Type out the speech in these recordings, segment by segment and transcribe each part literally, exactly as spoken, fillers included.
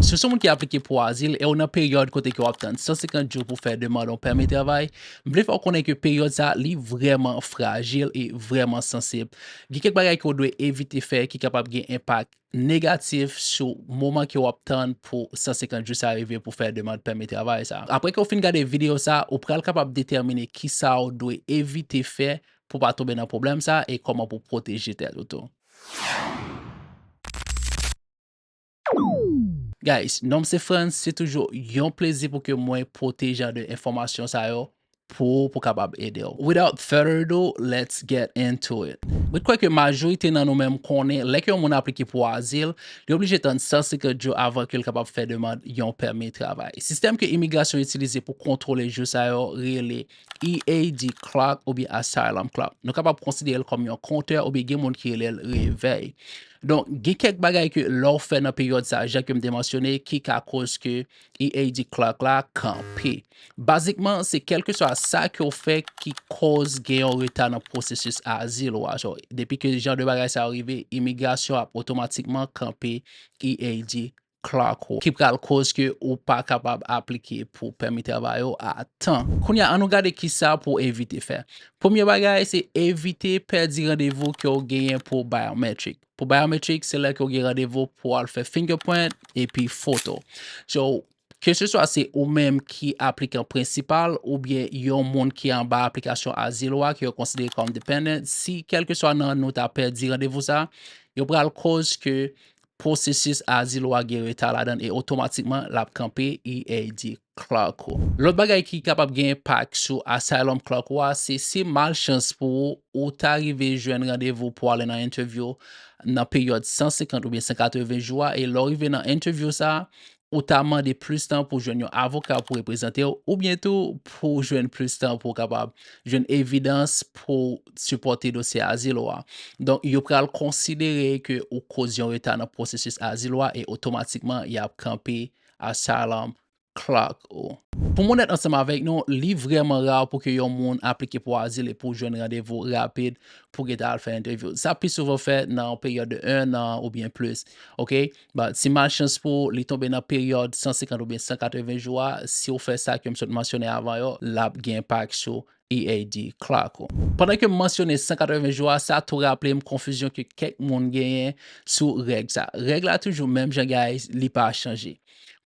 Si w se yon moun ki aplike pou azil e w nan peryòd kote ke w ap tann san senkant jou pou fè demann yon pèmi travay, m vle fè w konnen ke peryòd sa a, li vrèman frajil e vrèman sansib. Gen kèk bagay ke w dwe evite fè ki kapab gen enpak negatif sou moman ke w ap tann pou san senkant jou sa rive pou fè demann pèmi travay sa. Apre ke w fin gade videyo sa, ou pral kapab detèmine kisa w dwe evite fè pou pa tonbe nan pwoblèm sa e kòman pou pwoteje tèt ou tou. Guys, non m se Frantz, se toujou yon plezi pou ke mwen pote jan de enfòmasyon sa yo pou ou, pou kapab ede w. Without further ado, let's get into it. Mwen kwè ke majorite nan nou menm konnen, lè ke yon moun aplike pou azil, li oblije tann san senkant jou avan ke l kapab fè demann yon pèmi travay. Sistèm ke imigrasyon itilize pou kontwole jou sa yo rele E A D clock oubyen asylum clock. Nou kapab konsidere l kòm yon kontè oubyen gen moun ki rele l revèy. Donk, gen kèk bagay ke lè w fè nan peryòd sa, jan ke m te mansyone, ki ka koz ke E A D clock la kanpe. Bazikman, se kèlkeswa sa ke w fè ki koz gen yon reta nan pwosesis azil ou a. So, depi ke jan de bagay sa yo rive, imigrasyon ap otomatikman kanpe E A D clock ou, ki pral koz ke ou pa kapab aplike pou pèmi travay ou a tan. Kounye a, ann nou gade kisa pou w evite fè. Premye bagay, se evite pèdi randevou ke w genyen pou biometric. Pou biometric, se lè ke w gen randevou pou w al fè fingerprint epi foto. So, keseswa se ou menm ki aplikan prensipal oubyen yon moun ki anba aplikasyon azil ou a, ke yo konsidere kòm dependent, si kèlkeswa nan nou ta pèdi randevou sa, yo pral koz ke pwosesis azil ou a gen reta ladan l e otomatikman l ap kanpe E A D clock ou. Lòt bagay ki kapab gen enpak sou asylum clock ou a, se si malchans pou ou, ou ta rive jwenn randevou pou ale nan interview nan peryòd san senkant oubyen san katreven jou a, e lè w rive nan interview sa, ou ta mande plis tan pou jwenn yon avoka pou reprezante w, oubyen tou pou jwenn plis tan pou w kapab jwenn evidans pou sipòte dosye azil ou a. Donk, yo pral konsidere ke ou koz yon reta nan pwosesis azil ou a e otomatikman y ap kanpe asylum clock ou. Pou m onèt ansanm avèk nou, li vrèman ra pou ke yon moun aplike pou azil e pou jwenn randevou rapid pou gentan al fè entèvyou. Sa pi souvan fèt nan yon peryòd de en an oubyen plis. Oke? But si malchans pou ou, li tonbe nan peryòd san senkant oubyen san katreven jou a, si w fè sa ke m sot mansyone avan yo, l ap gen enpak sou E A D clock ou. Pandan ke m mansyone san katreven jou a, sa tou raple m konfizyon ke kèk moun genyen sou règ sa. Règ la toujou menm jan, guys, li pa chanje.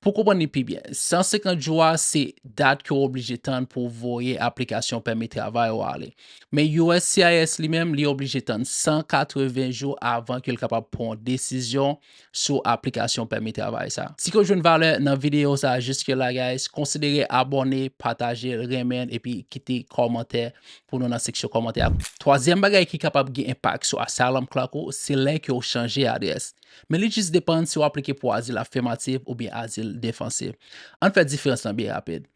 Pou konprann li pi byen, san senkant jou a se dat ke w oblije tann pou w voye aplikasyon pèmi travay ou ale. Men U S C I S li menm, li oblije tann san katreven jou avan ke l kapab pran yon desizyon sou aplikasyon pèmi travay sa. Si ke w jwenn valè nan videyo sa jiske la, guys, konsidere abòne, pataje l, renmen l, epi kite kòmantè pou nou nan seksyon kòmantè a. Twazyèm bagay ki kapab gen enpak sou asylum clock ou, se lè ke w chanje adrès. Men li jis depann si w aplike pou azil afèmatif oubyen azil defansif. Ann fè diferans lan byen rapid.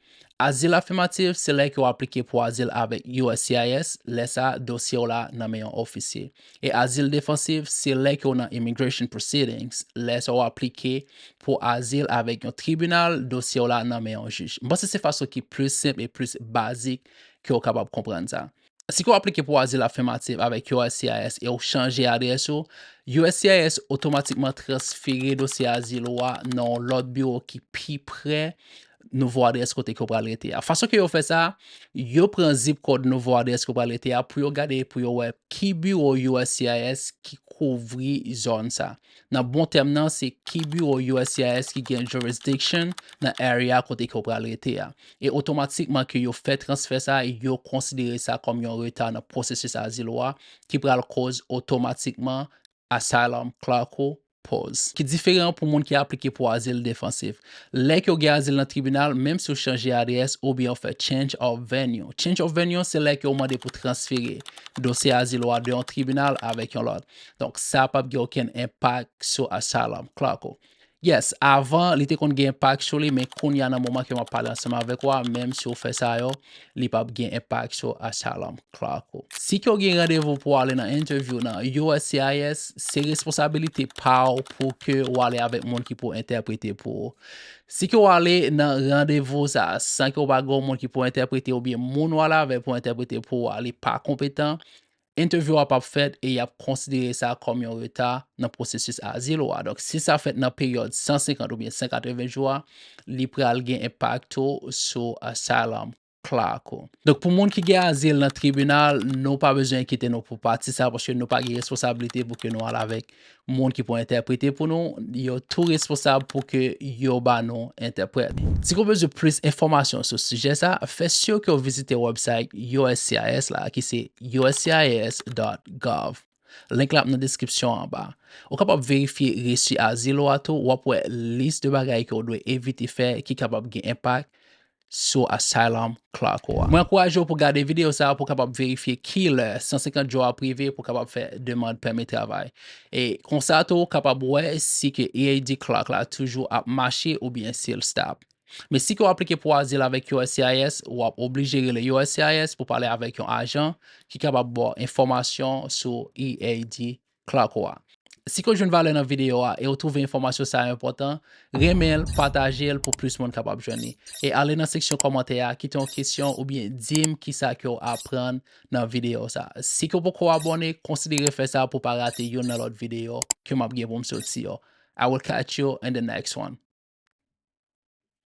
Azil afèmatif se lè ke w aplike pou azil avèk U S C I S, lè sa a dosye w la nan men yon ofisye. E azil defansif se lè ke w nan immigration proceedings, lè sa w aplike pou azil avèk yon tribinal, dosye w la nan men yon jij. M panse se fason ki plis senp e plis bazik ke w kapab konprann sa. Si ke w aplike pou azil afèmatif avèk U S C I S e w chanje adrès ou, U S C I S otomatikman transfere dosye azil ou a nan yon lòt biwo ki pi pre nouvo adrès kote ke w pral rete a. Fason ke yo fè sa, yo pran zip kòd nouvo adrès ke w pral rete a pou yo gade, pou yo wè ki biwo U S C I S ki kouvri zòn sa. Nan bon tèm nan, se ki biwo U S C I S ki gen jurisdiction nan area kote ke w pral rete a. E otomatikman ke yo fè transfè sa, yo konsidere sa kòm yon reta nan pwosesis azil ou a, ki pral koz otomatikman asylum clock ou pause. Ki diferan pou moun ki aplike pou azil defansif. Lè ke w gen azil nan tribinal, menm si w chanje adrès oubyen w fè change of venue. Change of venue, se lè ke w mande pou transfere dosye azil ou a de yon tribinal avèk yon lòt. Donk, sa p ap gen okenn enpak sou asylum clock ou. Yes, avan, li te konn gen enpak sou li, men kounye a nan moman ke m ap pale ansanm avèk ou a, menm si w fè sa yo, li p ap gen enpak sou asylum clock ou. Si ke w gen randevou pou w ale nan interview nan U S C I S, se responsabilite pa w pou ke w ale avèk moun ki pou entèprete pou ou. Si ke w ale nan randevou sa a san ke w pa gen yon moun ki pou entèprete oubyen moun w ale avèk pou entèprete pou ou a, li pa konpetan, entèvyou a p ap fèt e y ap konsidere sa kòm yon reta nan pwosesis azil ou a. Donk, si sa fèt nan peryòd san senkant oubyen san katreven jou a, li pral gen enpak tou sou asylum clerk ou. Donk, pou moun ki gen azil nan tribinal, nou pa bezwen enkyete nou pou pati sa, paske nou pa gen responsablite pou ke nou al avèk moun ki pou entèprete pou nou. Yo tou responsab pou ke yo ba nou entèprèt. Si w bezwen plis enfòmasyon sou sijè sa, fè si ke w vizite website U S C I S la, ki se U S C I S dot gov. Link la ap nan deskripsyon anba. Ou kapab verifye resi azil ou a tou, w ap wè lis de bagay ke w dwe evite fè ki kapab gen enpak sou asylum clerk ou a. Mwen ankouraje w pou gade videyo sa a pou w kapab verifye kilè san senkant jou ap rive pou w kapab fè demann pèmi travay. E konsa tou, ou kapab wè si ke E A D clerk la toujou ap mache oubyen si l stop. Men si ke w aplike pou azil avèk U S C I S, w ap oblije rele U S C I S pou pale avèk yon ajan ki kapab ba w enfòmasyon sou E A D clerk ou a. Si ke w jwenn valè nan videyo a e w twouve enfòmasyon sa a enpòtan, renmen l, pataje l pou plis moun kapab jwenn li. E ale nan seksyon kòmantè a, kite yon kesyon oubyen di m kisa ke w aprann nan videyo sa a. Si ke w poko abòne, konsidere fè sa pou w pa rate youn nan lòt videyo ke m ap gen pou m soti yo. I will catch you in the next one.